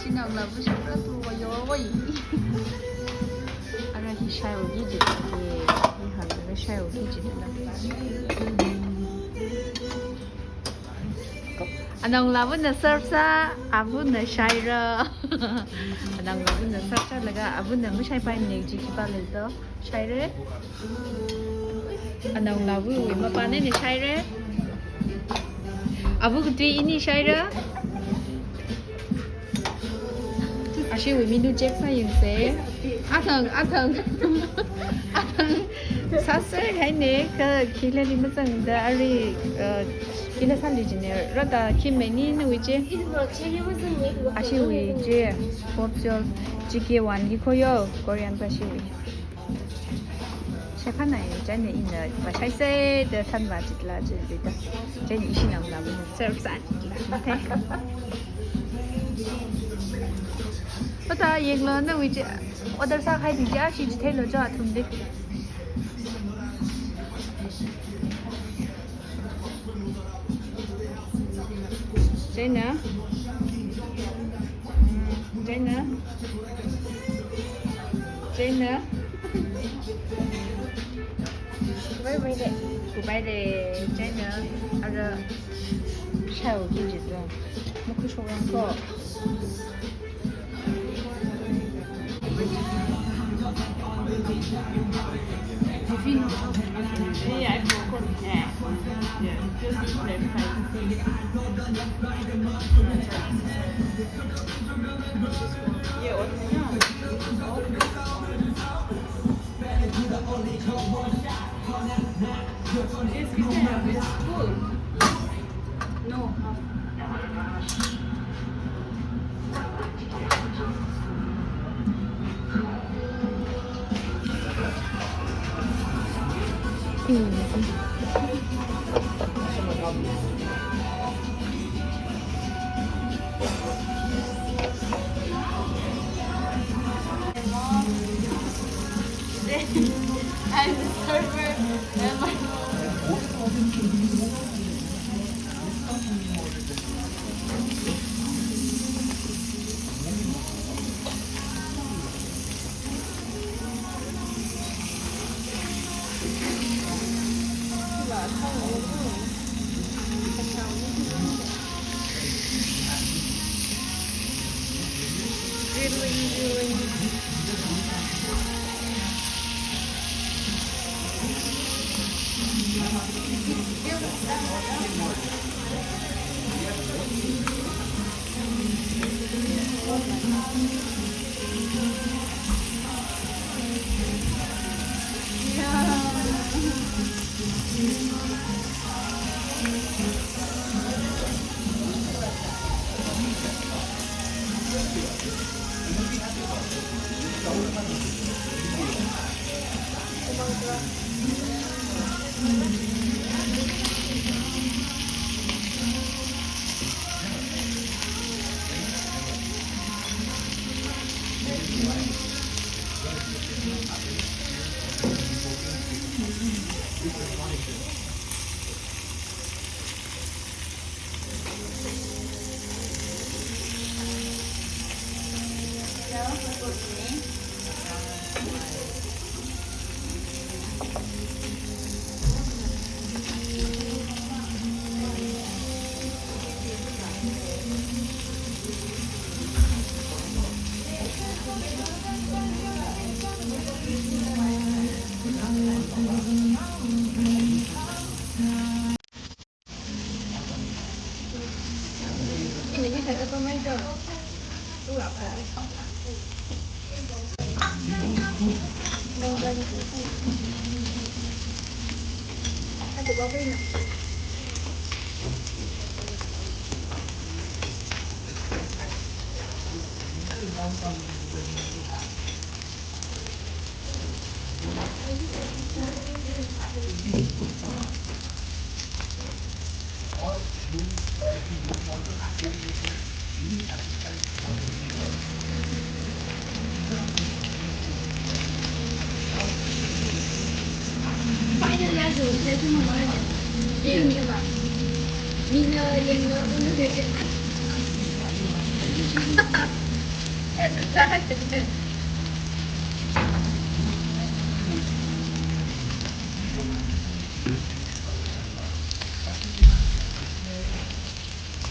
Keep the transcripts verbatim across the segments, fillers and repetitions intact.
Anaolavu shapra tu wa yo wai. Ara hi shaiuki jida ke. Hi halaga shaiuki jida. Anaolavuna serve sā, avuna shaira. Anaolavuna serve sālaga avuna mashaipaimana ji khipā leito. Shaira. Anaolavawui mapāna eina shaira. Ava katui ini shaira. Ashiwui menu check sāyangsa. Athang, athang. Athang. Sāser haina, kha khilali mazangda ari, uh, khila sāli jina. Rāda khi maning nawui chi. Ashiwui chi. Pop Joel. G K one ki khoyo. Korean pa ashiwui. Shakhanai, chieina ina vāshaisa da thanvā jitla jida. Chieina ishi anaolavuna serve sā jitla. Mate. Pata yanglo nawui chi order sākahai chi ashi chitheilo jo athumli. Chieina. Mm, chieina. Chieina. Bye bye de. Bye bye de. Chieina. Ara shaiuki jida. Makhuishokranko. I'm the server. I'm my mom.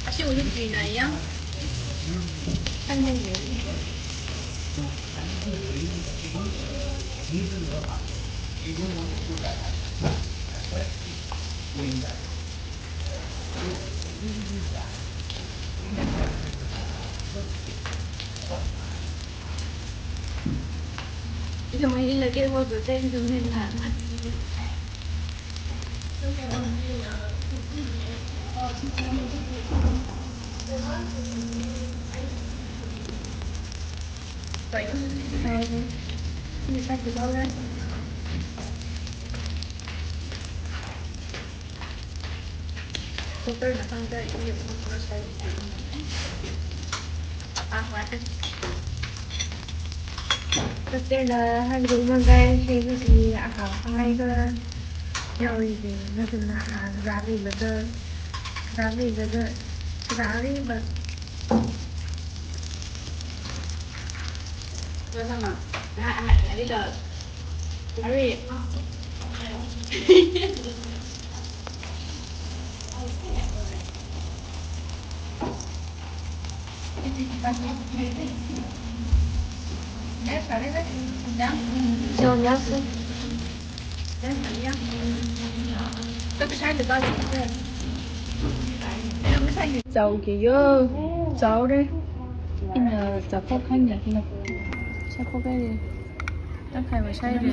Ashi ulu green na ya. Doctor na hāngda, Doctor na hāngda, imangai, shei hi akha hāngaiga, yaoiga, nathumna hāng, rāmilaga, rāmilaga, rāmilaga. Rāsāma. Ari. Chaoki yo, chaore. Ina chapok haina, ina chapok haire. Tangkhai vāshaire.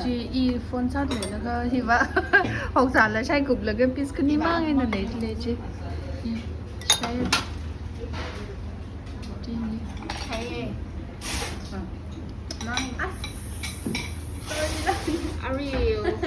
Chi i phone sāda leilaga hiva. Hoksāla shaikuplaga piece khani mang eina leilei chi. Shai. Chini. Shai. Mang. As. Sorry la. Ari.